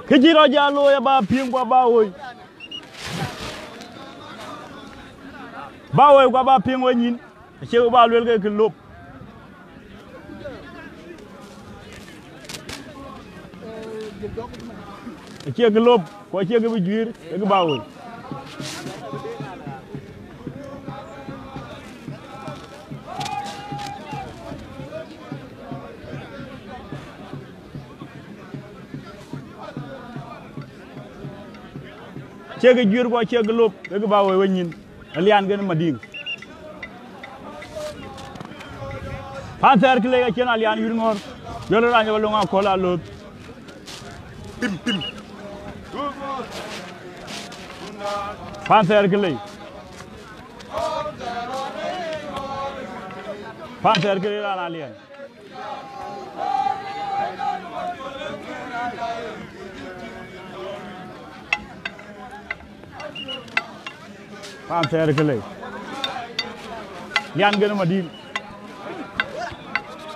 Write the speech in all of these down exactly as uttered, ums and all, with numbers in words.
Kë cï rɔt jal looi aba piŋ ku aba woi. Ba woi ku aba piŋ wenyin. Acie ba luel ke kë lop. Acie kë lop, ku acie kë bï juiir, ke kë ba woi. Cie kë juiir ku acie kë lop, ke kë ba woi wenyin. Alian kën Madiŋ. Panthɛɛr kë lei acïn Alian yïr ŋɔ̈ɔ̈r. Jɔl raan jɔ Löŋ Akɔ̈l alööth. Tim, tim. Panthɛɛr kë lei. Panthɛɛr kë lei raan Alian. Panthɛɛr kë lei. Lian gën Madiŋ.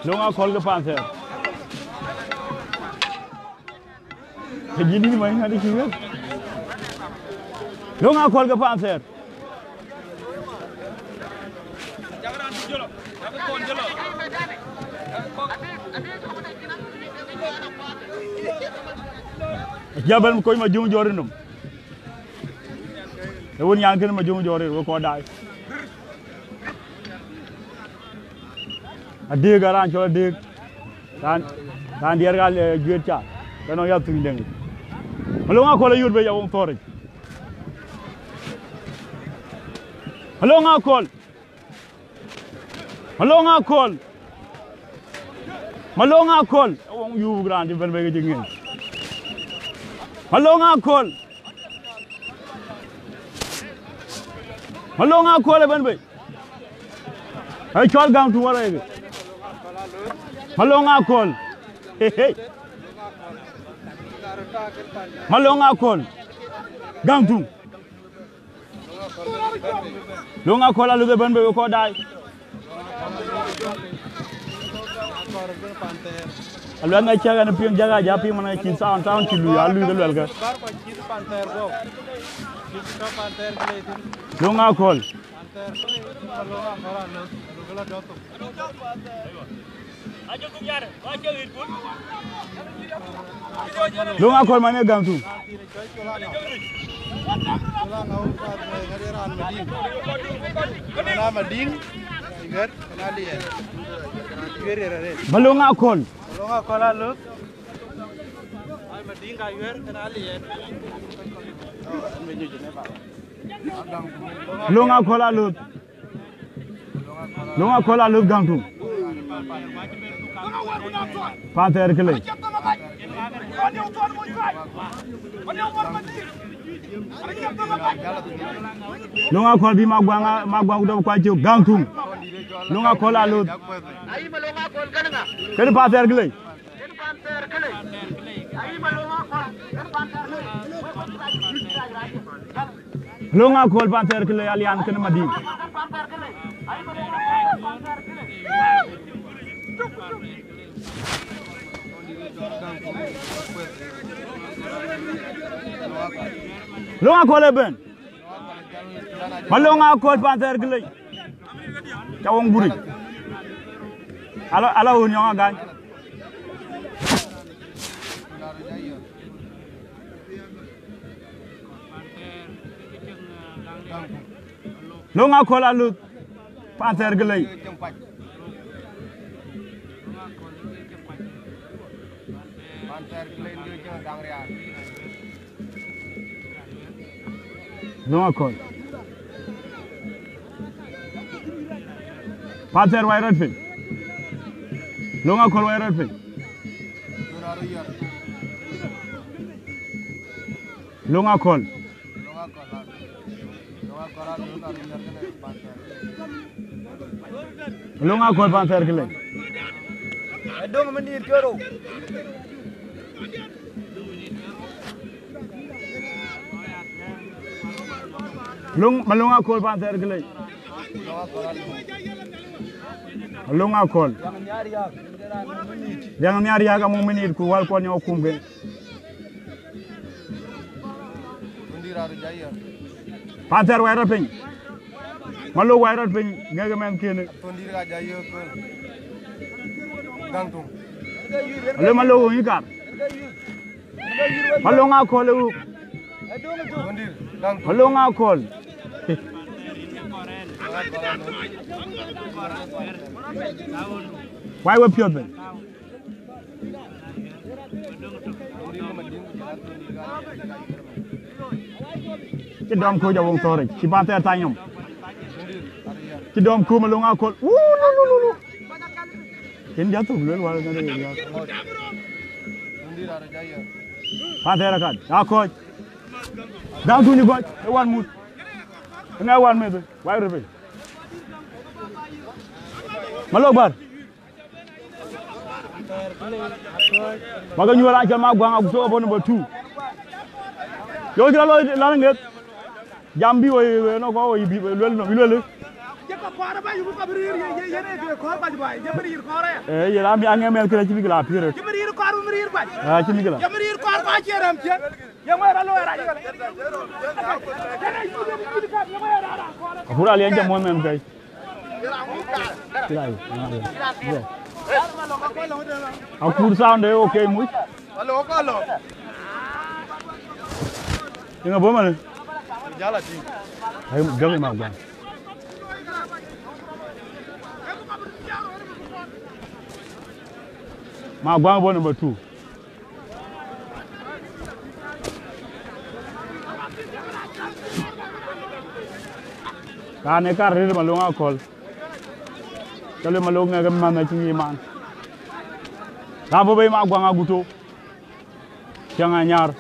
Löŋ Akɔ̈l ke Panthɛɛr. Ke jï dït many ŋadï cï wek. Löŋ Akɔ̈l ke Panthɛɛr. Jabal kony Majuŋ jɔ̈ɔ̈r nɔm. Ë wun nyan kënë Majuŋ jɔ̈ɔ̈r we kɔc daai. Adek, aran cɔl Adek. Ran, ran diɛɛr gal, eh, juet ca. Ke nɔŋ ya thuny deŋ. Malöŋ Akɔ̈l ayut be ya wong thɔ̈ric. Malöŋ Akɔ̈l. Malöŋ Akɔ̈l. Malöŋ Akɔ̈l. Wong yup raan cï bɛ̈n bei ke cï ŋiɛc. Malöŋ Akɔ̈l. Malöŋ Akɔ̈l ëbɛ̈n bei. Ë cɔl Gäŋ Tuŋ warɛɛkë. Malöŋ Akɔ̈l. He, he. Malöŋ Akɔ̈l. Gäŋ Tuŋ. Löŋ Akɔ̈l alööth ëbɛ̈n bei we kɔc daai. Aluɛth na cäk ɛn piŋ jäk a ja piŋ man cïn sound, sound cï lui, a lui ke luɛlkë. Löŋ Akɔ̈l. Löŋ Akɔ̈l man ë Gäŋ Tuŋ. Malöŋ Akɔ̈l. Löŋ Akɔ̈l alööth. Löŋ Akɔ̈l alööth Gäŋ Tuŋ. Panthɛɛr kë lei. Löŋ Akɔ̈l bï Maguaŋ, Maguaŋ ku dɔm kuac cök Gäŋ Tuŋ. Löŋ Akɔ̈l alööth. Kënë Panthɛɛr kë lei. Löŋ Akɔ̈l Panthɛɛr kë lei Alian kënë Madiŋ. Löŋ Akɔ̈l ëbɛ̈n. Malöŋ Akɔ̈l Panthɛɛr kë lei. Ca wong buric. Ala, ala wun yɔŋ agany. Löŋ Akɔ̈l alööth. Panthɛɛr kë lei. Löŋ Akɔ̈l. Panthɛɛr wai rɔt piny. Löŋ Akɔ̈l wai rɔt piny. Löŋ Akɔ̈l. Löŋ Akɔ̈l Panthɛɛr kë lei. Löŋ, Malöŋ Akɔ̈l Panthɛɛr kë lei. Malöŋ Akɔ̈l. Riɛŋ nhiar riääk amuk minit ku wäl kuɔn nyɔk kum ke. Panther wai rɔt piny. Malok wai rɔt piny, ŋɛk ë mɛnhkiɛn. Alo Malok ŋic kar. Malok ŋa kɔl ë wuk. Malok ŋa kɔl. Wai we piɔ̈th bɛ̈n. Cï dɔm kɔc a woŋ thɔ̈ric, cï Panther thac nhom. Cï dɔm kum ë löŋ akol. Wuu, lu, lu, lu, lu. Kën jɔ thok luel wal ŋäth ë yak. Panther akat, ya kɔc. Dau tuni gɔc, ë wan muth. Ë ŋa wan meth, wai rëpei. Malok bär. Ba ke nyuɔɔr acɔl Maguaŋ Aguto abɔ̈ number two. Yo, kï la lɔ, la ŋeth. Jam bï woi, woi, nɔ kɔ, woi, bï, luel, nɔ, bï luel. Jëkë kɔɔr ba yuku ka bï rïïr, ye, ye, ye, ye, kɔɔr ba juai, jëkë bï rïïr kɔɔr aya. Eh, ye la mi aŋë mɛn kërë cï bï ke la piërë. Jëkë bï rïïr kɔɔr, bï rïïr ba. Ah, cï mi ke la. Jëkë bï rïïr kɔɔr ba cï rɛm cï. Ye ŋö ra lɔ ra yï. Akur aliɛn jam mɔn mɛn kai. Akur sound ë okay muc. Ëŋa bɔ̈ mɛn? Ai, gäk ë Maguaŋ. Maguaŋ bɔ̈ number two. Raan ë kar rëër Malok Akol. Cɔl ë Malok ŋɛk ë manh acï ŋic man. Raan bɔ̈ bei Maguaŋ Aguto. Cäŋ Anyar.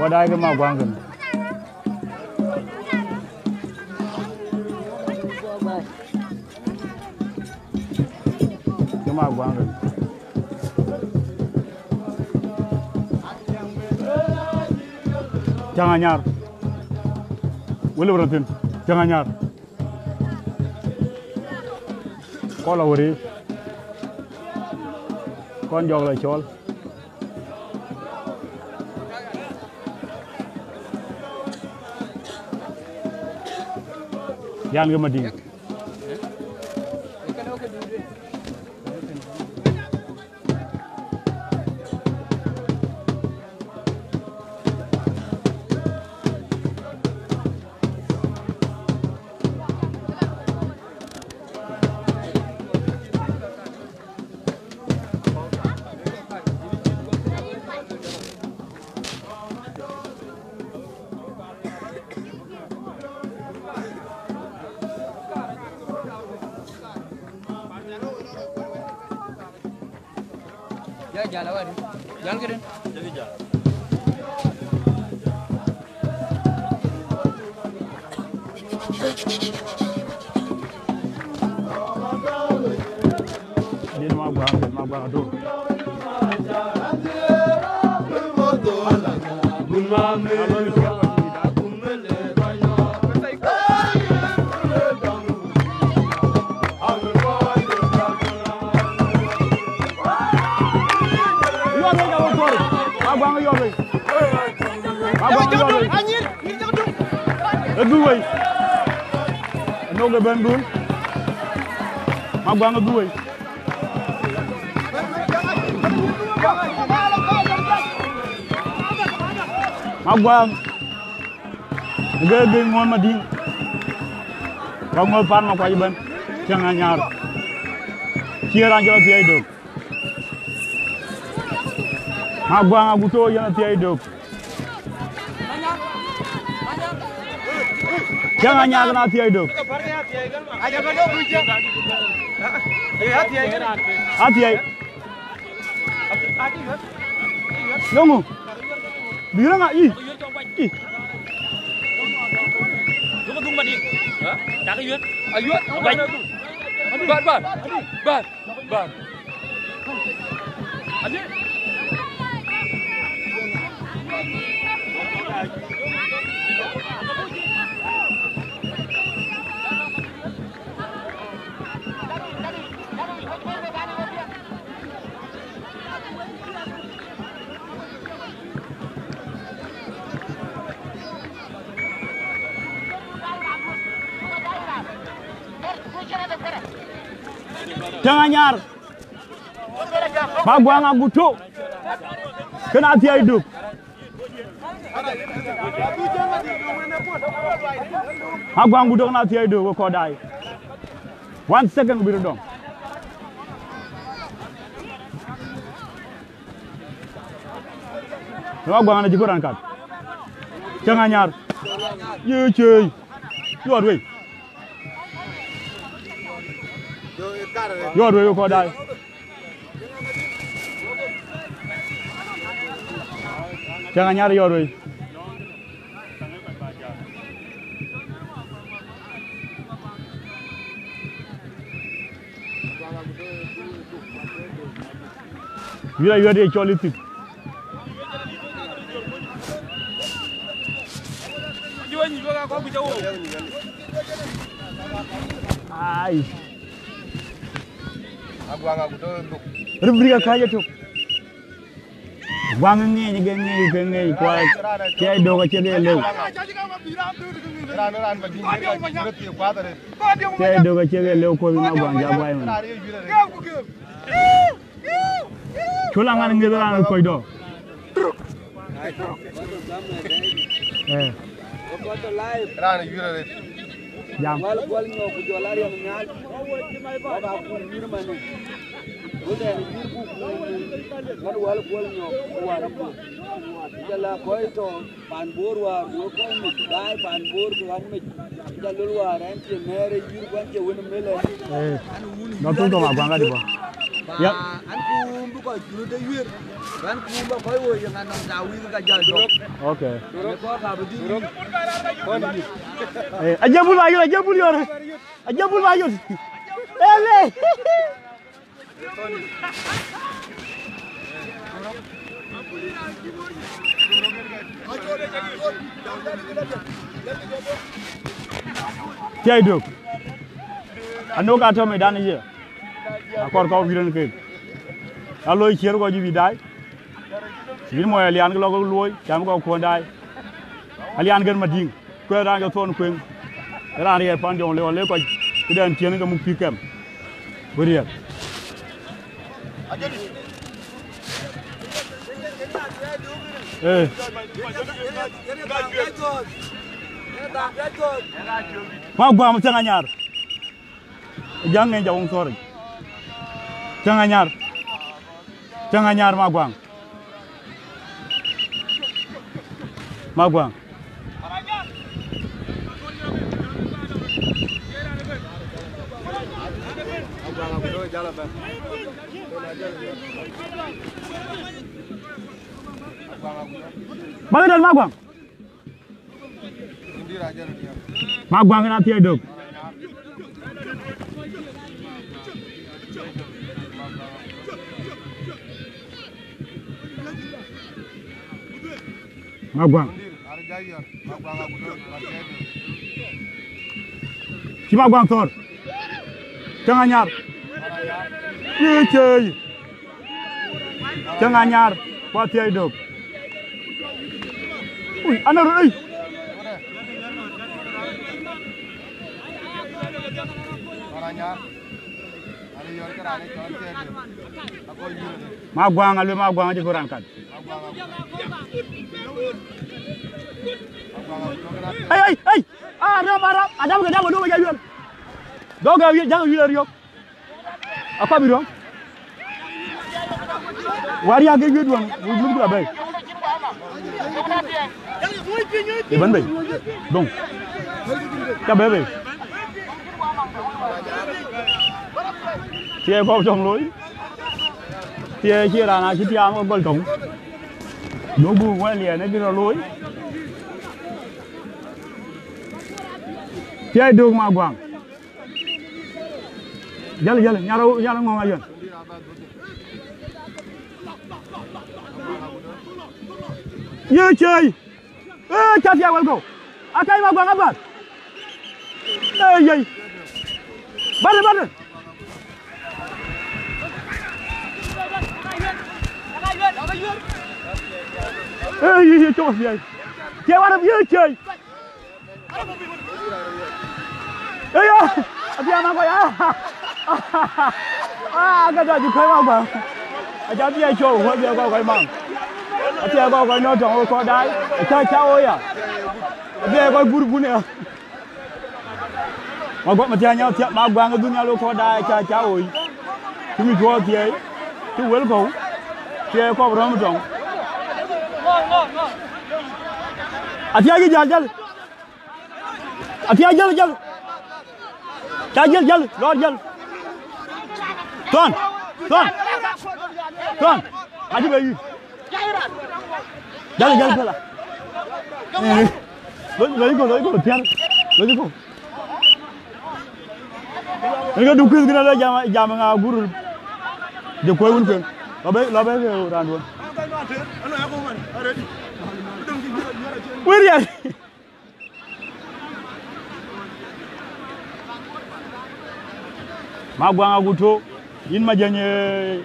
Kɔc daai ke Maguaŋ kën. Ke Maguaŋ kën. Cäŋ Anyar. Wël bï rɔt thïn. Cäŋ Anyar. Kɔn la wëri. Kɔn jɔk la cɔl. Yan ke Madiŋ. Ya jal awari. Jal kedin. Din Maguaŋ, din Maguaŋ adur. Yuɔp bei, Maguaŋ yuɔp bei. Maguaŋ yuɔp bei. Ë dhuk wei. Ë nok ë bɛ̈n dhun. Maguaŋ ë dhuk wei. Maguaŋ. Ge ge ŋuɔ̈t Madiŋ. Ka ŋuɔ̈t pan Makuac ëbɛ̈n. Cäŋ Anyar. Cie raan cɔl Athiɛɛi Dök. Maguaŋ Aguto yen Athiɛɛi Dök. Cäŋ Anyar kën Athiɛɛi Dök. Athiɛɛi. Yöŋö? Bï rëŋ a, ï. Ï. Bär, bär. Bär. Bär. Cäŋ Anyar. Maguaŋ Aguto. Kën Athiɛɛi Dök. Maguaŋ Aguto kën Athiɛɛi Dök, we kɔc daai. One second, bï röt dɔm. Maguaŋ na cï kɔn raan kat. Cäŋ Anyar. Ye cëi. Yuɔt wei. Yuɔt wei, we kɔc daai. Cäŋ Anyar, yuɔt wei. Wiɛ̈t ayuɛ̈t ye cɔl ithïn. Ai. Referee ka kääc ëtök. Guaŋ ŋiɛc ke ŋiɛc ke ŋiɛc kuac. Athiɛɛi Dök acie ke lëu. Athiɛɛi Dök acie ke lëu kuɔth Maguaŋ ja guai man. Col aŋan ŋiɛth raan kɔc dɔ. Eh. Raan ë yïr arëët. Jam. Wal kuɔl nyɔk ku jɔl ariɛm nhial. Wak akun yïr manë. Wëdɛn yïr ku kuun. Ŋän wal kuɔl nyɔk ku war apuɔ̈th. Jɔl a kɔc tɔ pan Bor wäär ku wek kɔc mec. Daai pan Bor ku ɣän mec. Jɔl lol wäär ɛn cie mɛɛr ë yïr ku ɛn cie wën ë mel ɛn. Eh. Dɔ thun tɔŋ Maguaŋ ka dï bɔ. Ya. An kuum bï kɔc julut ë yuër. An kuum bï kɔc woi ye ŋa nɔm ta wïïk ka jäl dɔk. Okay. Ane kɔc ka bï dhil yïk. Eh, aje bul ba yot, aje bul yot. Aje bul ba yot. Ele. Athiɛɛi Dök. Anök atɔ̈ medan ë ye. Akɔr kɔ̈u wïïr en keek. Aloi ciëër kɔc cï bï daai. Yïn mɔc Alian ke lɔ ke luɔi, cam kɔc kuɔn daai. Alian gën Madiŋ. Kuɛɛr raan jɔ thon kueŋ. Raan riɛɛr pan jɔŋ le, le kɔc. Këdɛn tiɛn ke muk pïïr kɛm. Bï riɛɛr. Eh. Maguaŋ Cäŋ Anyar. Jaŋ ŋeny ja wun thɔ̈ric. Cäŋ Anyar. Cäŋ Anyar Maguaŋ. Maguaŋ. Bak dal Maguaŋ. Maguaŋ yen Athiɛɛi Dök. Maguaŋ. Cï Maguaŋ thɔ̈r. Cäŋ Anyar. Ye cëi. Cäŋ Anyar ku Athiɛɛi Dök. Ui, anɔ̈ röt, ei. Ma guaŋ alwe, ma guaŋ acï kɔn raan kat. Ei, ei, ei! Ah, rɛm, ah, rɛm. Adam ke dam, aduk ke jɔ yuel. Dɔk ke wiël, jam wiël ariɔ̈k. Akɔp bï rɔ̈m. Wär ya ke wiël duɔn, wïc luk bï la bɛ̈i. Ëbɛ̈n bei. Döŋ. Ca bɛ̈ bei. Thiëëc kɔ̈k tɔŋ looi. Thiëëc cï raan acï tiaam ke gɔl tɔŋ. Döŋ buk wɛ̈l yɛn ë bï rɔt looi. Thiëëc döŋ ma guaŋ. Jäl, jäl, nyarou, nyarou ŋɔ̈ŋ ayɔn. Ye cei. Ee, ca thiaak wɛl kɔ̈u. Akai ma guaŋ abath. Ee, yei. Bath, bath. Ee, yei, yei, cɔk thiaak. Thiaak warap, ye cei. Eyo, abia ma kɔc, ah. Ah, ka da ju kai ma ba. Aja bia cho, wa bia kɔc kɔc ma. Atia kɔc kɔc no tɔŋ kɔc dai. Cha cha o ya. Abia kɔc bur bun ya. Ma gua ma tia nya tia ma gua ngi dunya lo kɔc dai cha cha o. Tumi tuɔ thiɛɛi. Tu wel kɔu. Thiɛɛi kɔp rɔm tɔŋ. Atia ji jal jal. Atia jal jal. Ca jal jal, lɔɔr jal. Tuan, tuan. Tuan. Aji be yi. Jal jal jal. Eh. Lo lo iko lo iko tian. Lo iko. Iko du kuis gina lo jama jama nga guru. De koy wun ken. Lo be lo be ke randu. Wirian. Ma guaŋ agut tɔ, yïn ma jɛny, eh,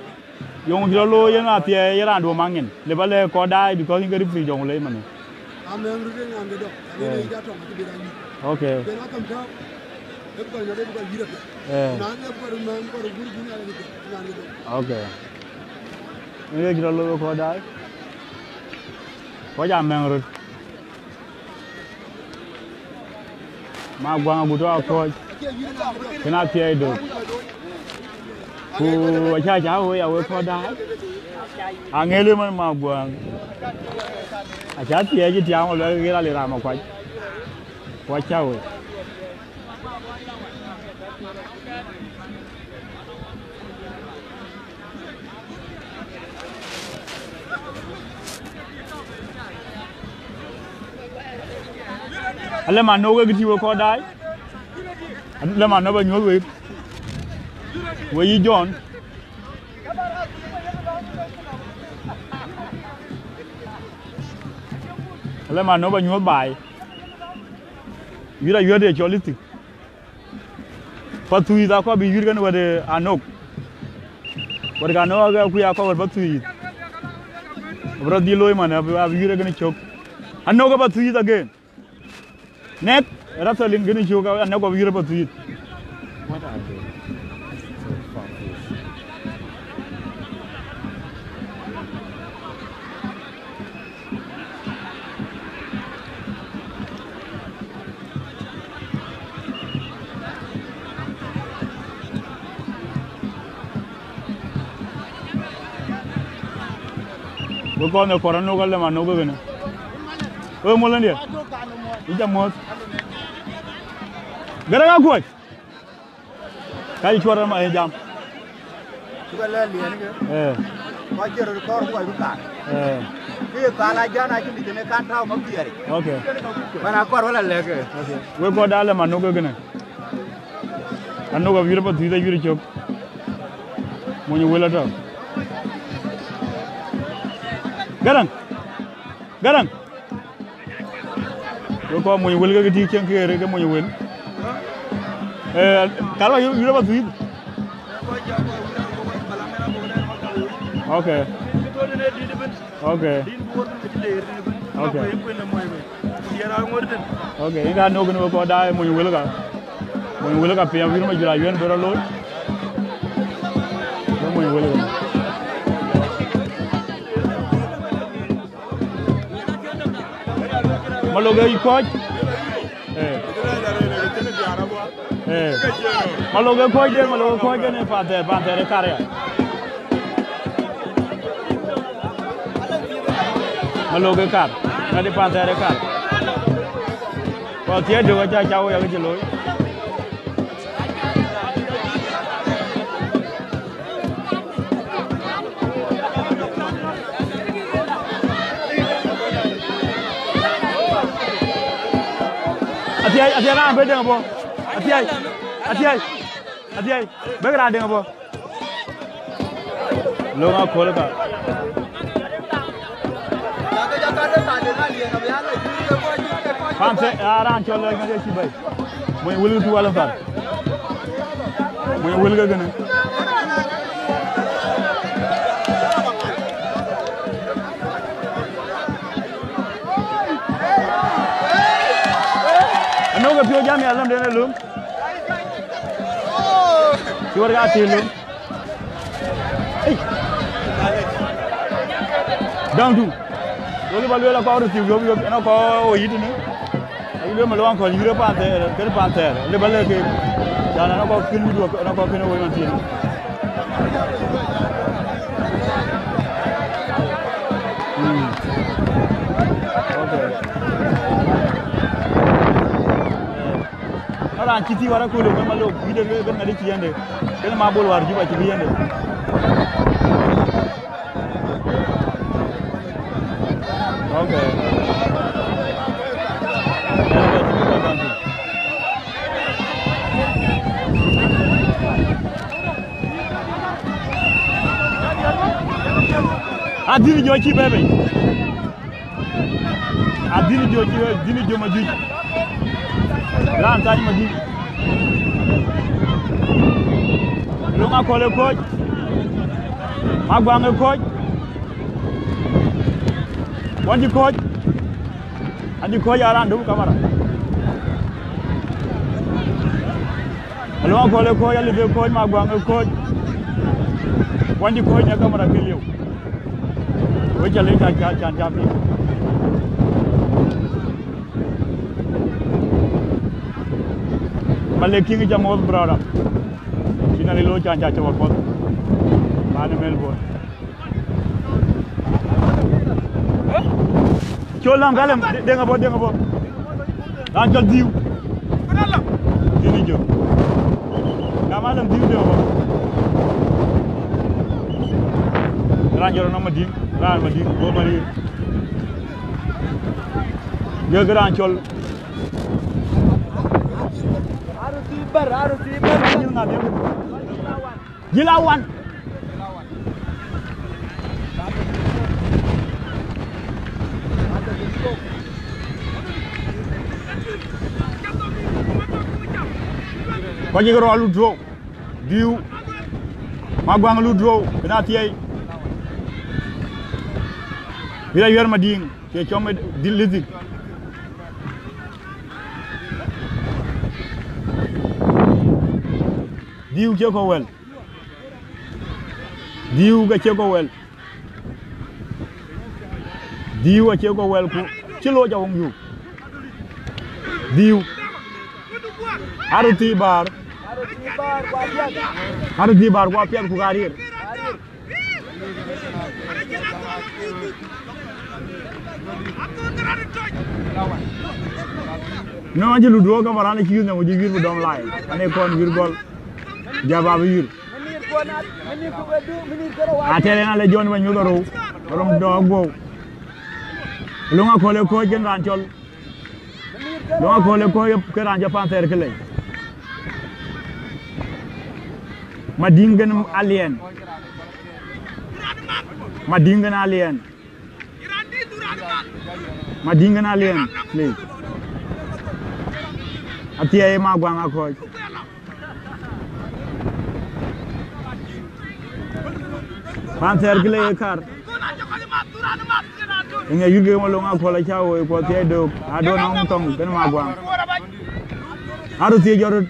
yöŋ cï rɔt looi yen athiɛɛi ye raandu maŋ nyin. Lëp alɛ kɔc daai, because yïn ke rip thii jɔŋ lei manë. Amɛŋ röt ë ŋaan ke dɔk, ane, eh, lei ja tɔŋ acï bï rany. Okay. Ben akam tääu, ë bï kɔc nɔt, ë bï kɔc wït apiɛth. Eh. Na lëp kɔc röt mɛɛn, kɔc röt guur bï ŋaan ke dɔk, ŋaan ke dɔk. Okay. Yen ke cï rɔt looi kɔc daai. Kɔc amɛŋ röt. Ma guaŋ agut tɔ akɔc, kën athiɛɛi döt. Ku acä cä woi awek kɔc daai. Aŋël ëmën ma guaŋ. Acä thiɛɛc ë tiaam aluɛk ɣer ale ram akuac. Ku acä woi. Alë man nöök wek tï wek kɔc daai. Alë man nöök ba nyuɔ̈th wek. Wek yï John. Alë man nöök ba nyuɔ̈th baai. Yït ayuɛ̈t ye cɔl ithik. Pathuyith akɔɔr bï yït kën wɛ̈t, eh, anök. Wɛ̈t ke anök ake kuc akɔɔr wɛ̈t pathuyith. Abï rɔt dhil looi man, abï, abï yït kën cök. Anök ë pathuyith again. Nɛk, ë rɔt thɔl in kën cök, anök abï yït pathuyith. What are they? So far. Wek kɔn ë kɔr anök alë ma nök wek kënë. Wek mol ëndiɛ. Yï ca muɔ̈th. Gërë ka kuɔc. Ka cï cuɔt rɔt ma ë jam. Cï ke lɛ̈k liɛɛn ke. Eh. Ku acï röt kɔɔr ku acï kaar. Eh. Kë ye thal a jän acï mïth tënë kan tääu ma biɛɛric. Okay. Bän akɔɔr wala lɛ̈k ke. Okay. Wek kɔɔr dal ë ma nök ke kënë. Anök awïr pathuyith awïr cök. Mony wël atɔ̈. Garaŋ. Garaŋ. Wek kɔɔr mony wël ke kë tïï cieŋ këër ke mony wël. Eh, kal wa yï, yï rɔt ba thuith. Okay. Okay. Okay. Okay, yïn ka nök kën wek kɔɔr daai mony wël ka. Mony wël ka piɛm wïr ma jura yuen bërɔ looi. Mony wël. Malok ë kɔ̈ɔ̈c. Eh. Eh. Malok ë kɔ̈ɔ̈c de, Malok ë kɔ̈ɔ̈c de në Panther, Panther ë kar ya. Malok ë kar, ŋadï Panther ë kar. Kɔc thiëëc dök acä cä woi akë cï looi. Athiɛɛi, athiɛɛi raan bï deŋ bɔ̈. Athiɛɛi, athiɛɛi, athiɛɛi. Bïk raan deŋ bɔ̈. Löŋ aköl ka. Panther, aa raan cɔl ŋadï acï bɛ̈i. Mony wël tu wal thar. Mony wël ke kënë. Anɔ̈k ë piɔ̈u jam ya lam den ë löŋ. Cï wär ka tïï löŋ. Ei. Däŋ du. Wek bä lueel akɔɔr röt thiëk yop yop, ɛn akɔɔr ɣo yït tënë. Ayï lueel Malok aköl yïr ë Panther, kën Panther. Lë bä lëk keek. Can ɛn akɔɔr kën wut wek, ɛn akɔɔr kën ë wec man thiëënë. Mm. Okay. Ë, raan cï thiëëc wär aköl ë Malok, yït ë ben ŋadï cï yɛnde. Kën ma bol wäär Juba cï bï yɛnde. Okay. Adhil jɔ cï bɛ̈ bei. Adhil jɔ cï, adhil jɔ Majuc. Raan thany Majuc. Löŋ aköl ë kɔ̈ɔ̈c. Maguaŋ ë kɔ̈ɔ̈c. Wän cï kɔ̈ɔ̈c. Adï kɔ̈ɔ̈c aa raan döŋ kamera. Alɔŋ aköl ë kɔ̈ɔ̈c, alip ë kɔ̈ɔ̈c, Maguaŋ ë kɔ̈ɔ̈c. Wän cï kɔ̈ɔ̈c në kamera ke lieu. Wek ca lec, ca, ca, ca, ca piŋ. Malek King ca mɔ̈ɔ̈th brother. Cïn alil looi can ca cɔk apuɔth. Paan ë Melbourne. Col lam kalem, deŋ abɔ̈, deŋ abɔ̈. Raan cɔl Dhiu. Dhiu ni jö. Gam alem Dhiu deŋ abɔ̈. Raan jɔt nɔm Madiŋ, raan Madiŋ, go Madiŋ. Jɔ ke raan cɔl. Jil ŋa deŋ. Jil awan. Kɔc cï ke rɔɔk lut duɔ̈u. Dhiu. Maguaŋ lut duɔ̈u. Kën athiɛɛi. Bï la yuɛ̈r Madiŋ. Cie cɔm ë dhil lithik. Dhiu cie kɔ̈u wɛl. Dhiu ke cie kɔ̈u wɛl. Dhiu acie kɔ̈u wɛl ku cï loc awoŋ yuk. Dhiu. Aröt thii bäär. Aröt thii bäär ku apiɛth ku ka riir. Nɔn acï lut duɔ̈ɔ̈k ke maran acï yuth nɔm ku cï yuïr bï dɔm lai. Ane kɔn yuïr gɔl. Jaba bï yuïr. Atɛ̈r en ale Jɔn bä nyuth arou. Rom dɔɔk guɔ̈u. Luŋ aköl ë kɔ̈ɔ̈c kën raan cɔl. Luŋ aköl ë kɔ̈ɔ̈c ke raan cɔl Panther ke lei. Madiŋ kën Aliɛn. Madiŋ kën Aliɛn. Madiŋ kën Aliɛn, please. Athiɛɛi Maguaŋ akɔ̈ɔ̈c. Panther kë le ye kar. Ë ŋɛ yïr ke Malok aköl acä woi ku athiɛɛi döök. Adon nɔm thɔŋ kën Maguaŋ. Aröt thiëc jɔt röt.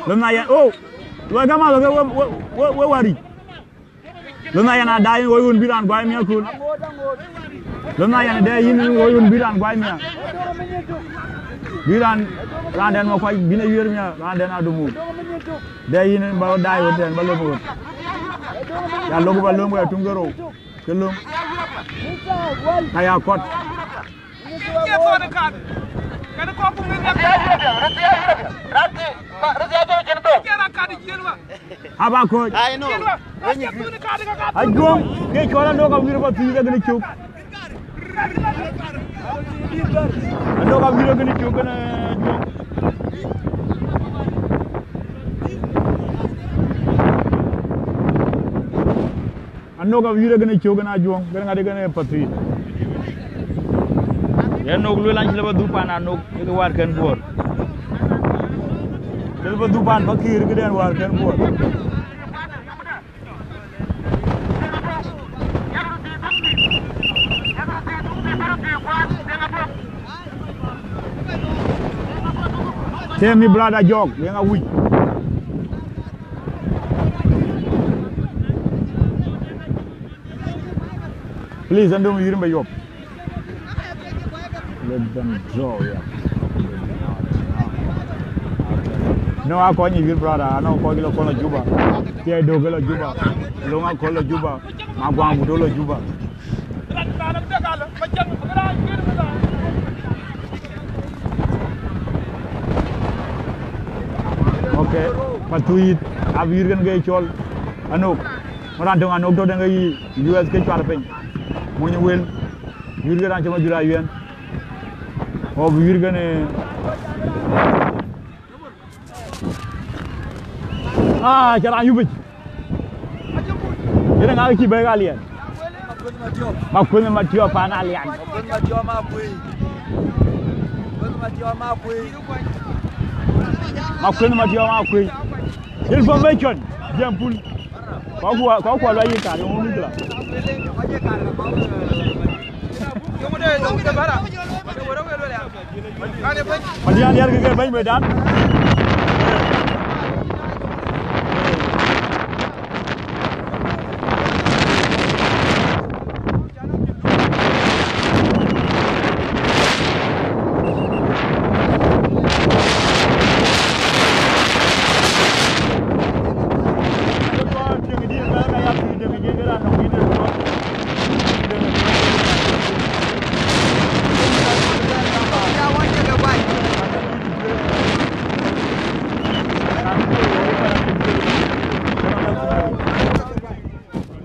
Lon na yɛn, oh, luɔi ka ma lɔ ke we, we, we, we wari. Lon na yɛn a dai woi wun bi ran guai mia kun. Lon na yɛn a dai yin woi wun bi ran guai mia. Bi ran, ran den ma kuai bi ne yuer mia, ran den a dumu. Dai yin ba dai wot den ba lom wot. Ya lok ba lom wot tum gero. Ke lom. Ka ya kot. Aba kɔc. I know. Ajuɔŋ, ke cɔl Anok Awïr ba thiëëc akënë cök. Anok Awïr akënë cök kënë Ajuɔŋ. Anok Awïr akënë cök kënë Ajuɔŋ, kënë ŋadï kënë Pathuyith. Yen Anok lueel an cï lë ba dhuk pan Anok, ke ke wäär kën buɔɔr. Cï lë ba dhuk pan Pakïr këdɛn wäär kën buɔɔr. Tell me, brother Jok, yen a wïc. Please, don't do me, you remember your. Let them draw, yeah. No, I call you, brother. I know call you, call Juba. Yeah, do go Juba. Long I call Juba. Ma guang buto Juba. Okay, Pathuyith, Awïr kënë ke cɔl Anok. Maran töŋ Anok tɔ den ke U S ke cuat piny. Mony wel. Yur ke ran cï ma jura yuen. O bi yur kënë. Ah, cï raan yupic. Yen ŋa cï bɛ̈ɛ̈k Alian? Ma kuënh ma tiɔp pan Alian. Ma kuënh ma tiɔp ma kuëny. Information, jam pul. Kɔc kuɔ, kɔc kuɔ lɔ yï kar, yöŋ mïthla. Madian diɛt ke ke bɛ̈ny Medan.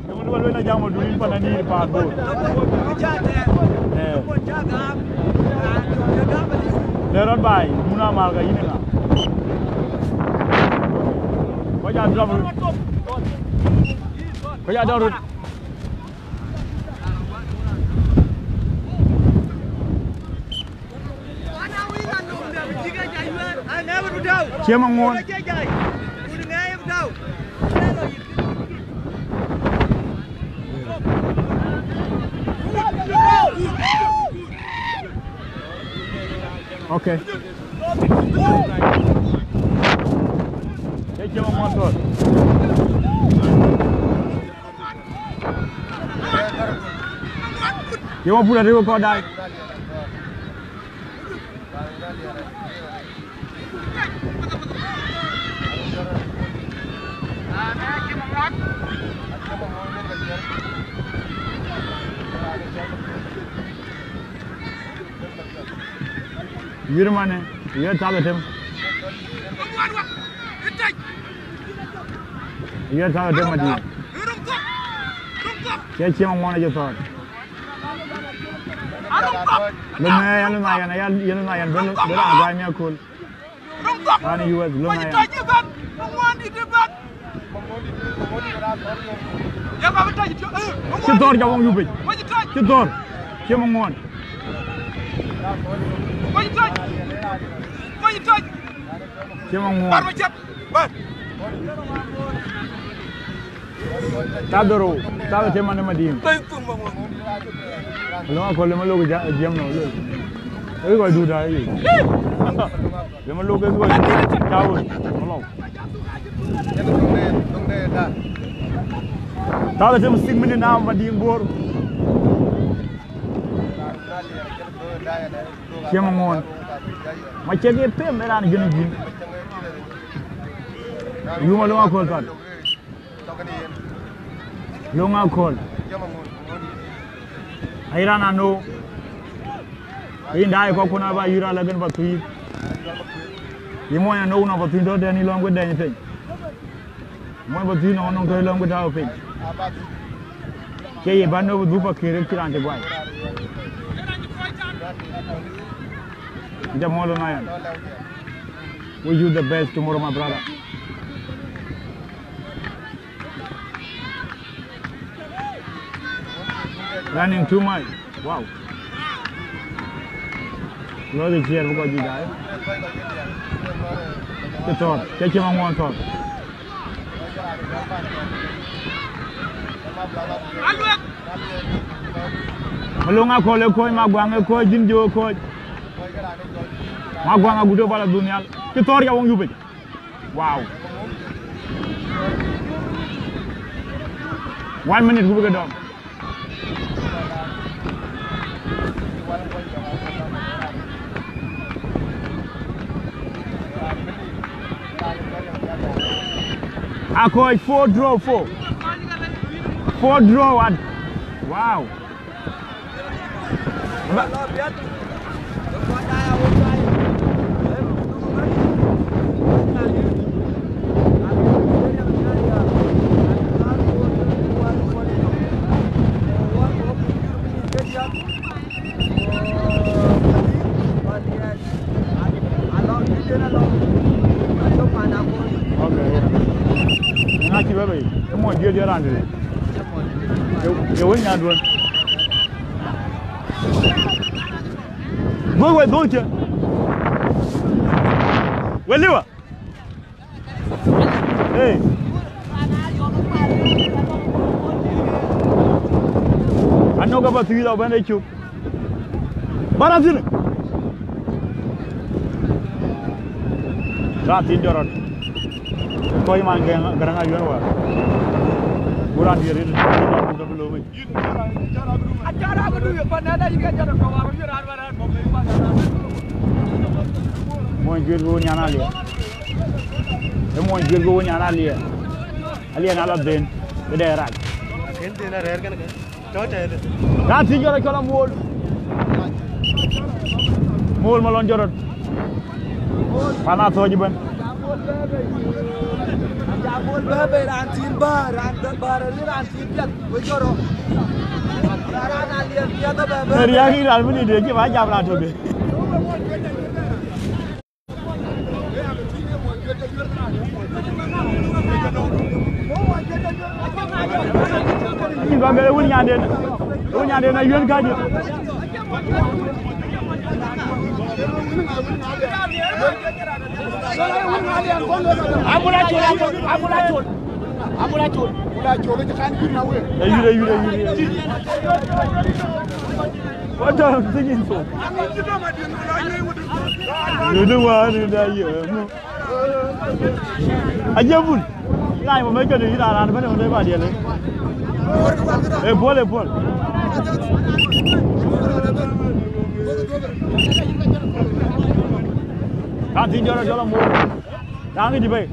Yöŋ duɔl wën ajam ë dunin pan anïïr paanbor. Eh. Le rɔt baai, mun amal ka yïn ë ŋa? Kɔc aa dɔm röt. Kɔc aa dɔm röt. Ciem aŋuɔn. Okay. Ciem aŋuɔn thɔ̈r. Ye wɔ pul arëk kɔn daai. Yïr manë, yïr tap etem. Yïr tap etem adï. Cie ciem aŋuɔn acï thɔ̈ɔ̈r. Lom ë yɛn, lom ë yɛn, yɛn, yɛn lom ë yɛn, ben, ben raan guai miäk kööl. Raan ë U S, lom ë yɛn. Cï thɔ̈ɔ̈r ca wok yupic. Cï thɔ̈ɔ̈r. Ciem aŋuɔn. Ciem aŋuɔn. Tap dhorou, tap etem manë Madiŋ. Malöŋ Akol, lëmë lok ja-, jiɛm nɔm lël. Ee kɔc dut aa yic. Lëmë lok ke kɔc dut. Cä woi. Malɔu. Tääu them six minute now, Madiŋ Bor. Ciɛm ŋuɔɔn. Ma cek ye them ë raan jënë jïn. Yum Malöŋ Akol thɔn. Malöŋ Akol. Ai raan anɔu. Yïn daai kɔ̈k kun aba yï raan la gën Pathuyith. Yï mony anɔu nɔm Pathuyith tɔ̈ tɛ̈n yï lɔ̈ŋ ku dɛny piny. Mony Pathuyith nɔm nɔm tɔ̈ yï lɔ̈ŋ ku tääu piny. Cie yï bä nɔm dhuk Pakëër cï raan cï guai. Jam Malöŋ Ayan. Wish you the best tomorrow, my brother. Running too much. Wow. Lɔ de ciɛɛr bï kɔc juëc daai. Cï thɔ̈r, cï cï maŋuɔɔn thɔ̈r. Malöŋ Akol ë kɔc, Maguaŋ ë kɔc, Jin Jok ë kɔc. Maguaŋ agut ë bal adhun nhial. Cï thɔ̈r ya wëŋ yupic. Wow. One minute ku bï ke dɔm. Akɔc four draw four. Four draw one. Wow. Okay, yeah. Ŋa cï bɛ bei? Ë mony diëëdië raan dï? Ye wën nyan duön. Duön wei dhuɔ̈k cë. Wëliwa. Hey. Anɔ̈k aba thiëëth abɛ̈n ë cök. Bä raan thïn. Raan thïn jɔt rɔt. Kɔc man Garaŋ, Garaŋ Ayuɛn wäär. Ku raan diëër rin, rin raan buk dɔ bï lomic. Mony juël ku nyan Aliɛ. Ë mony juël ku nyan Aliɛ. Aliɛ na la dhën. Këde rac. Akën dhën arɛɛr kënë kë. Raan thiëc jɔt acɔl Amuɔl. Amuɔl Malɔn jɔt rɔt. Pan Athɔ̈ɔ̈c ëbɛ̈n. Amuɔl bɛ̈ɛ̈i bei, raan thiin bäär, raan bäär, raan thiin piɛth, we jɔt rɔt. Raan aliɛl piɛth ëbɛ̈n bɛ̈ɛ̈i. Riääk yï raan bï nï dee cï bä jam raan tök de. Yïn bä gɛl ë wun nyanden, ë wun nyanden ayuën kadi. Abula col, abula col, abula col. Abula col. Abula col, cï kan kïn na wek. Ayuïr, ayuïr, ayuïr, ayuïr. What are you singing for? You're the one that you know. Aje bul. Ina mo me jode ina ran bane wonde ba diele. E pol, e pol. Ka ti joro jolo mo. Raan kë cï bei.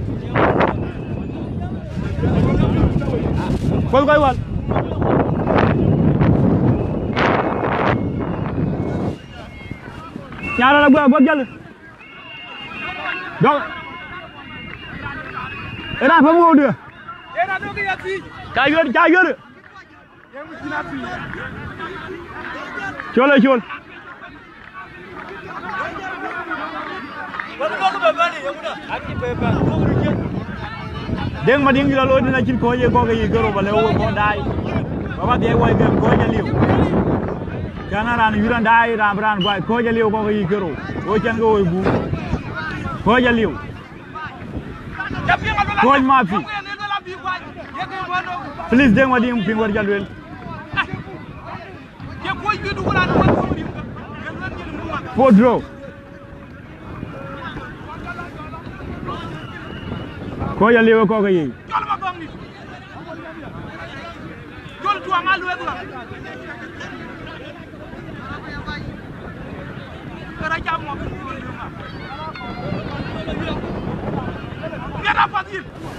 Kuɔth kɔc wal. Nyarɔl aguɔ, aguɔ jäl. Dɔk. Ë raan pam ŋuɔ̈ɔ̈u dië. Ca yuër, ca yuër. Col, ë col. Deŋ Madiŋ cï lɔ looi tën acïn kɔc ye kɔ̈k ke yic kerou, ba lëu wek kɔc daai. Ba ba dhiɛc wai ke kɔc aliu. Cän a raan yïr an daai, raan bï raan guai, kɔc aliu kɔ̈k ke yic kerou. Wo cän ke woi buk. Kɔc aliu. Kɔc mathi. Please, Deŋ Madiŋ piŋ wär ca lueel. Four draw. Kɔc aliu ë kɔ̈k ë yic.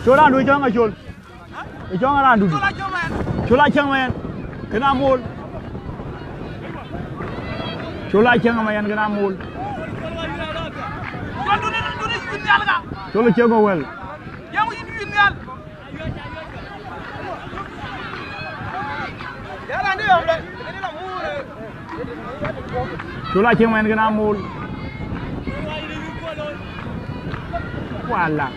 Col raandu cɔŋ acol. Ë cɔŋ raandu. Col acäŋ mɛn. Col acäŋ mɛn. Kën amol. Col acäŋ mɛn kën amol. Col cï go wël. Col acïŋ mɛn kën amol. Wala.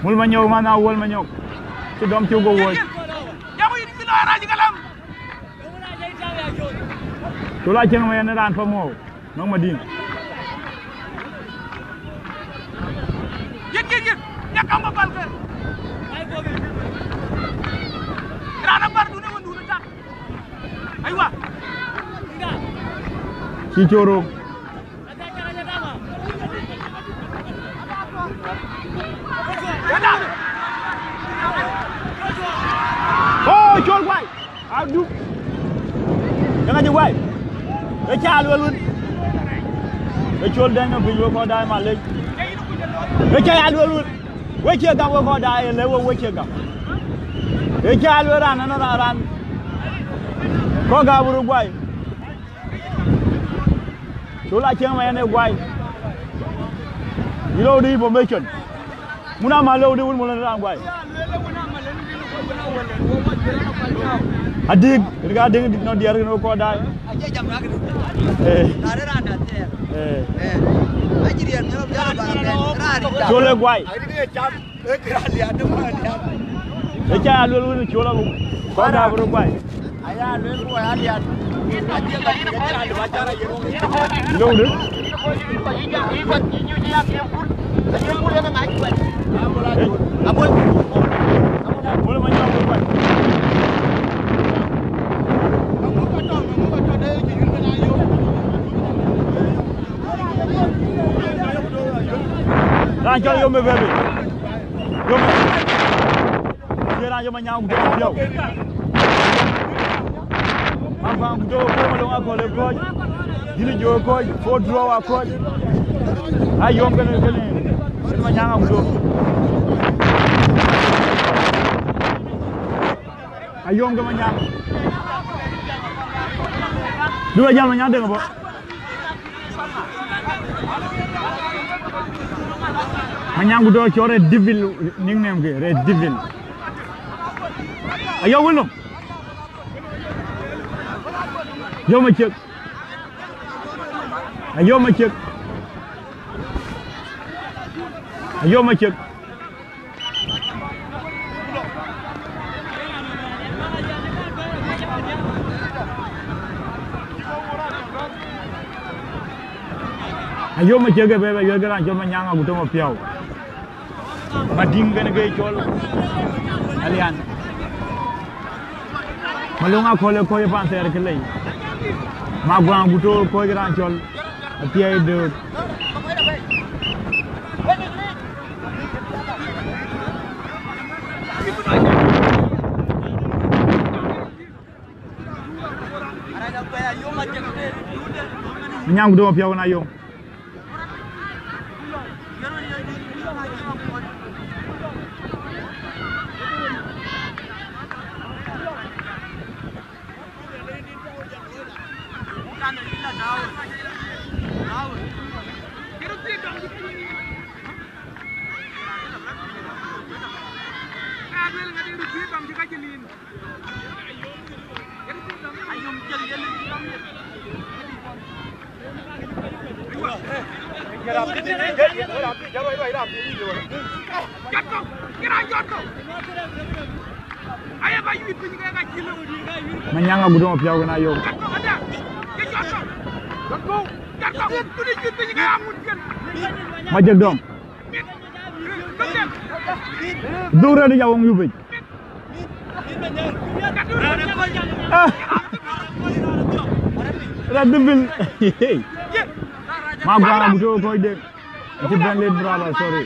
Mul Manyok, man Awuɔl Manyok. Cï dɔm cuk go wuɔ̈c. Col acïŋ mɛn raan pa mɔ̈u. Nɔŋ Madin. Yit, yit, yit. Ya kam ba pal ke. Raan abar dun ë wën dun ë tak. Aywa. Cï coro. Oh, col guai. Adu. Yɛn ka cï guai. Ë ca lueel wun. Ë col dɛ̈ny nɔm piny wek kɔc daai malec. Ë ca ya lueel wun. Wek cie gam wek kɔc daai, ë lëu wek, wek cie gam. Ë ca lueel raan, raan, raan, raan. Kɔc gam röt guai. Col acïŋ mɛn ë guai. Yï lou dï information. Mun ama lou dï wun mun raan guai. Adik, rika ding dik nɔ diɛr kën kɔc daai. Eh. Eh. Col ë guai. Ë ca ya lueel wun col abuk. Kɔc daai bï röt guai. Lou dï. Raan cɔl Yom ë bɛ̈ɛ̈i. Yom. Cie raan Yom Anyaŋ ku tɔ̈ piɔ̈u. Abaŋ ku tɔ̈ piɔ̈u, Malöŋ Akɔ̈l ë kɔ̈c. Yïn ë Jok ë kɔ̈c, Four Draw ë kɔ̈c. Ayom kënë, kënë, kënë Manyaŋ ku tɔ̈. Ayom ke Manyaŋ. Duk ajal Manyaŋ dëŋ bɔ̈. Manyaŋ ku tɔ̈ cɔl Red Devil, nickname ke Red Devil. Ayom wël nɔm. Yom acïk. Ayom acïk. Ayom acïk. Ayom acïk ë bɛ̈ɛ̈i, bɛ yuɛ̈r ke raan cɔl Manyaŋ Agutom Apiɔ̈u. Madiŋ kën ke cɔl Alian. Malöŋ Akɔ̈l ë kɔ̈c ë pan thɛɛr ke lei. Maguaŋ ku tɔ̈ kɔ̈c raan cɔl Athiɛɛi Dööt. Manyaŋ Agutom Apiɔ̈u na yom. Manyaŋ Agutom Apiɔ̈u kën ayom. Majek dɔm. Dhuk rɛ̈t ya wëŋ yupic. Ah. Red Devil. Ma guan agut kɔc de. Ci ben late, brother, sorry.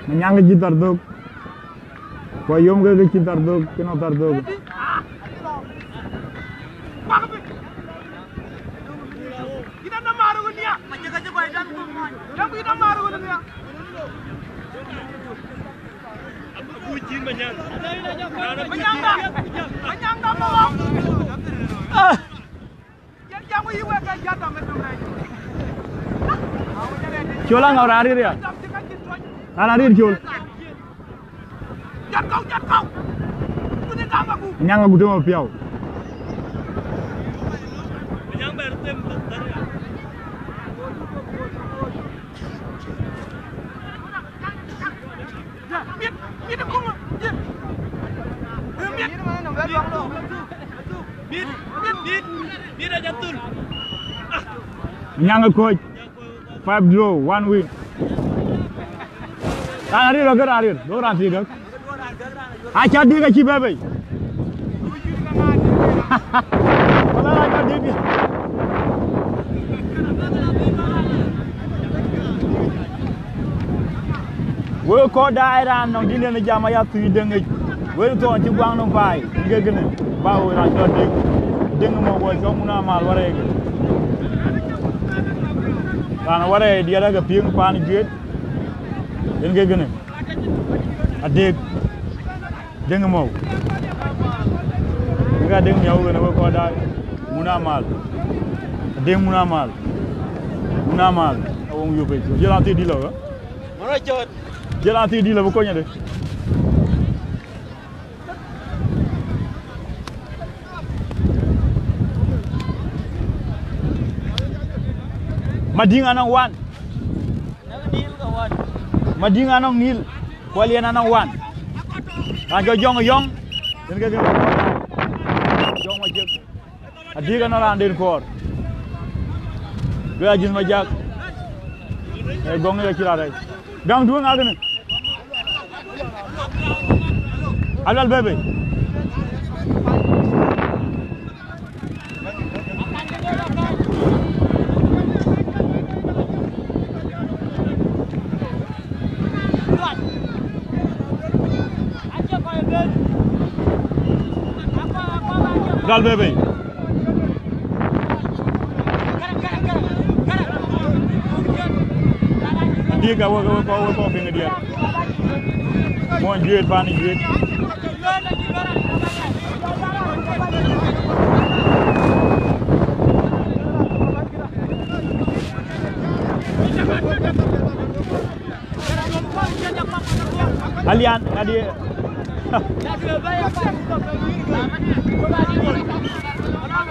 Manyaŋ cï thar dhök. Ku yom ke ke cï thar dhök, cï nɔŋ thar dhök. Ah! Col aŋa raan rir ya? Raan arir col. Nyaŋ agut ëmɔ piɔ̈u. Nyaŋ ë kɔc. Five draw, one win. Raan arir, raan arir, do raan thiëk. Aca dik acï bɛ̈ bei. Wala aca dik. Wek kɔc daai raan nɔŋ dïn den jam aya thii deŋ yic. Wek thɔn cï guaŋ nɔm paai. Ke kënë. Ba wek raan cɔl Deŋ. Deŋ mɔ wɔ cɔl mun amal warɛɛk. Raan warɛɛk diɛt ake piŋ paan juet. Yen ke kënë. Adek. Deŋ mɔu. Ka Deŋ miau kene we kɔc daai. Mun amal. Deŋ mun amal. Mun amal. Awong yup e. Jela ti dilo. Mara jot. Jela ti dilo ko nyade. Madiŋ anɔŋ wan. Madiŋ anɔŋ nil. Kuɔl yen anɔŋ wan. Raan jɔ jɔŋ yɔŋ. Yen ke ke jɔŋ wa jek. Adik anɔŋ raan den kɔɔr. Luel ajïth ma jak. E gɔŋ e cï raan rɛc. Gaŋ duëŋ akënë. Alual bebe. Gal bebe. Adiɛk awek awek kɔc wek kɔc piŋ adiɛk. Muɔny juëët pan juëët. Alian, adi.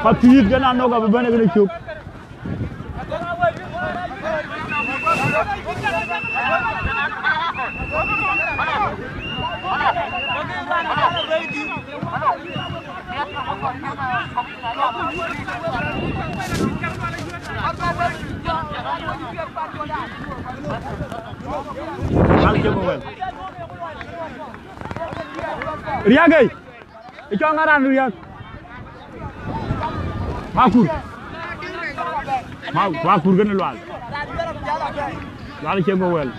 Pathiit kena nok abi bene kene cuk. Riak ei. Ë cɔŋ aran riak. Makur. Ma, makur kene lual. Lual cie go wel.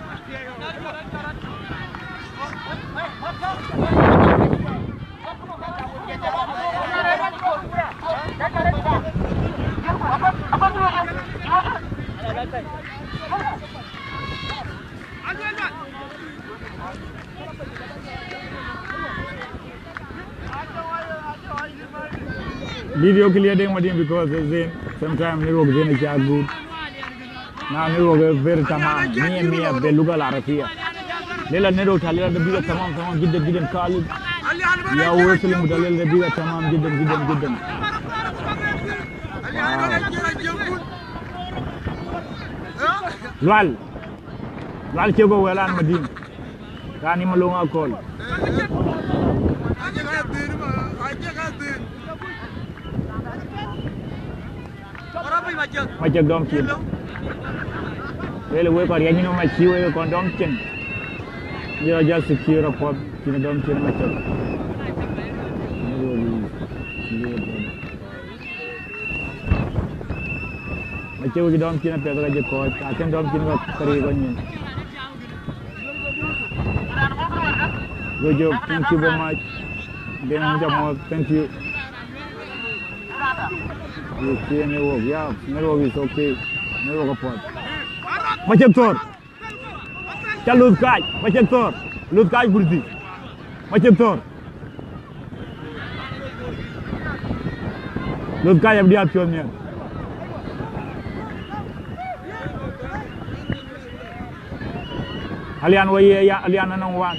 Video clear deng madin because the Zin, sometimes network Zin is good. Now network is very tamam. Mia mia باللغة العربية. Lela network ta lela da biga tamam tamam jiddan jiddan khalid. Ya wrestling da lela da biga tamam jiddan jiddan jiddan. Lual. Lual cie go welan madin. Rani malonga kol. Macek dɔm cin. Wël wek kɔn riɛc nyin, macï wek kɔn dɔm cin. Yï rɔt jɔ secure apuɔth, cïn dɔm cin Macek. Macek wek dɔm cin apiɛth ka jï kɔc, akën dɔm cin ka kari kɔc nyin. Good job. Thank you very much. Then, Jamal, thank you. You see network? Yeah, network is okay. Network apuɔth. Macek thor. Ca luth kac. Macek thor. Luth kac kurthi. Macek thor. Luth kac abï diäär piɔ̈ɔ̈th nhial. Alian wä ye ya, Alian anɔŋ wan.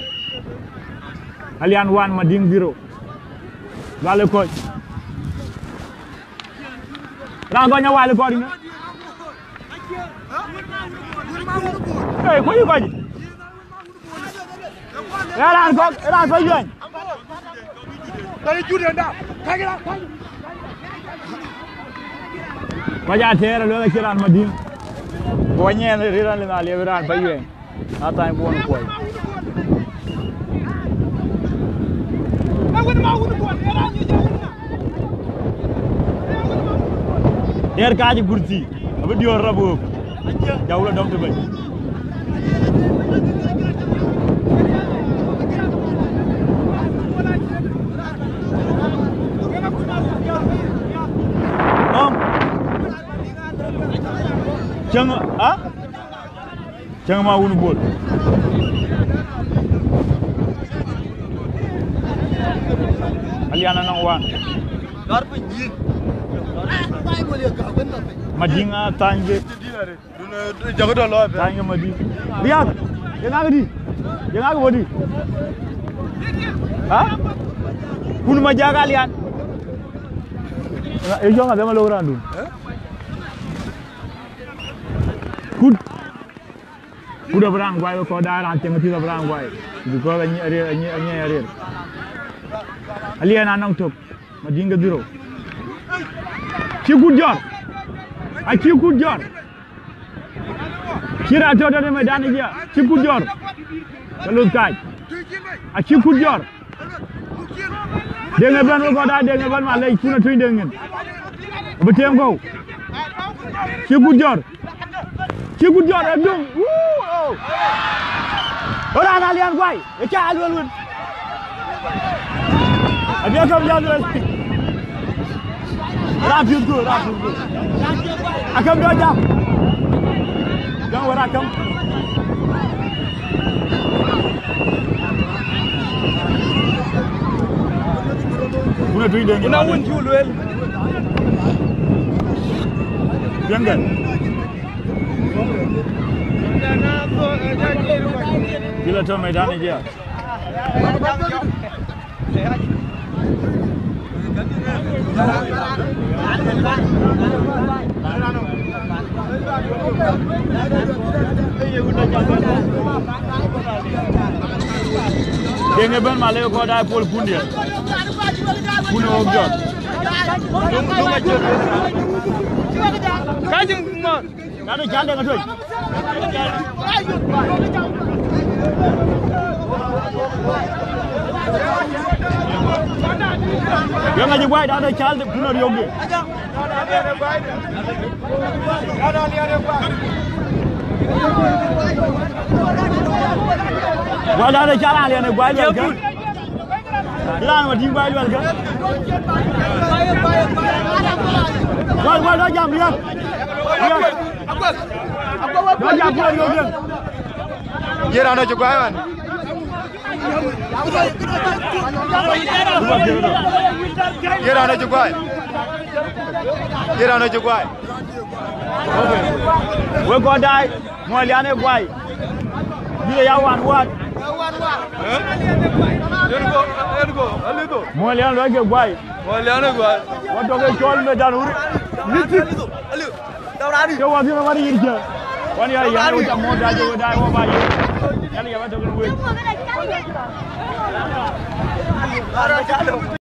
Alian wan, Madiŋ zero. Lual ë kɔc. Raan gɔny awal ë kɔc ënë. Ëë, kuc ë kɔc. Ë raan kɔ̈k, ë raan kɔ̈k yuɛny. Kɔc aa tɛɛr, aluel acïn raan Madiŋ. Ku wanyɛn rït raan lëŋ aliep raan pa yuɛny. Aa thany buɔn kuɔi. Diɛɛr kaac ë kurthi, abï diöör rɔt bï wëu. Jɔu lɔ dɔm të bɛ̈ny. Ɔm. Cäŋ, a? Cäŋ ma wun Bol. Alian anɔŋ wan. Madiŋ aa thany ke. Thany ke Madiŋ. Riak, ye ŋa këdï? Ye ŋa kë wodï? Ha? Kun ma jak Alian. Ë jɔŋ adhëm alok randun. Kut. Kut abï raan guai, we kɔc daai raan cieŋ athieth abï raan guai. Because anyi, anyi, anyi, anyi arier. Alian anɔŋ tök. Madiŋ ke dhiro. Cï kut jɔr. Acï kut jɔr. Cï raan tɔ̈ tɔ̈ në medan ëya. Cï kut jɔr. Ke luth kac. Acï kut jɔr. Deŋ ëbɛ̈n, we kɔc daai, deŋ ëbɛ̈n, malec, kun atuny deŋ nyin. Abï tem kɔ̈u. Cï kut jɔr. Cï kut jɔr, ë döŋ. Wuu, oh. Ë raan Alian guai, ë ca luel wën. Abï akam jal luel. Raan piöth ku, raan piöth ku. Akam dɔ jam. Jam wär akam. Kuna tuny den. Kuna wun cu luel. Piɛŋkɛ. Kila tɔ medan ë jia. Deŋ ëbɛ̈n malë kɔc daai pol kun diɛ̈. Kun ë wok jɔt. Ka cïn ŋɔn. Dada cal de ŋa tuec. Yɔŋ aji guai dada cal de kun riok de. Guai dada cal alian guai de. Raan ma tïŋ guai luɛl kë. Guai, guai, dɔ jam riɛk. Riɛk. Dɔ jam riɛk, riɛk, riɛk. Ye raan ë cï guai man. Ye raan ë cï guai. Ye raan ë cï guai. Wek kɔc daai, Muɔlian ë guai. Bï ya wan wan. Yen go, yen go, alidho. Muɔlian lɔ ke guai. Muɔlian ë guai. Wa tɔ̈ ke cɔl medan ur. Litik. Ke wa thiëŋ wan yir cä. Wan ya ya, wo jam mo da, wo da, wo ba yir. Yal ya ba tɔ̈ ke wek.